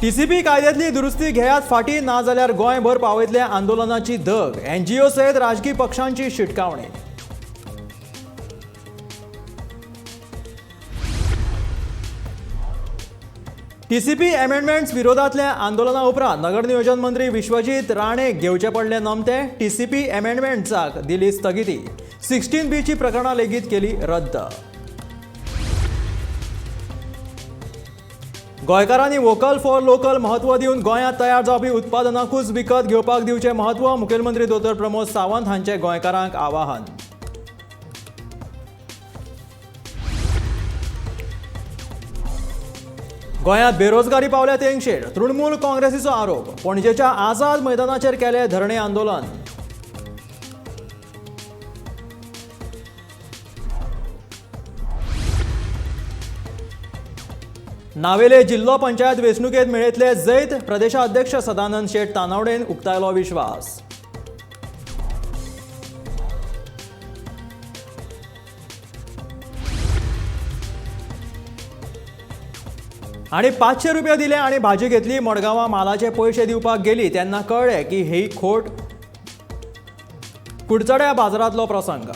TCP कायद्यांतली दुरुस्ती घेयात फाटीं, ना जाल्यार गोंयभर पावयतले आंदोलनाची धग. एनजीओ सयत राजकी पक्षांची शिटकावणी. टीसीपी अमेंडमेंट्स विरोधातल्या आंदोलना उपरांत नगर नियोजन मंत्री विश्वजीत राणे घेवचे पडले नमते. टीसीपी अमेंडमेंट्साक दिली स्थगिती. 16 बीची प्रकरणां लेगीत केली रद्द. गोंयकारांनी वोकल फॉर लोकल म्हत्व दिवन गोंयांत तयार जावपी उत्पादनाकूच विकत घेवपाक दिवचें म्हत्व. मुखेलमंत्री दोतोर प्रमोद सावंत हांचे गोंयकारांक आवाहन. गोंयांत बेरोजगारी पावल्या तेंगशेर. तृणमूल काँग्रेसीचो आरोप. पणजेच्या आझाद मैदानाचेर केलें धरणे आंदोलन. नावेले जिल्लो पंचायत वेंचणुकेत मेळयतले जैत. प्रदेशाध्यक्ष सदानंद शेट तानावडेन उक्तायलो विश्वास. आणि 500 रुपया दिले आणि भाजी घेतली. मडगांवां मालाचे पयशे दिवपाक गेली तेन्ना कळ्ळें की ही खोट. कुडचड्या बाजारांतलो प्रसंग.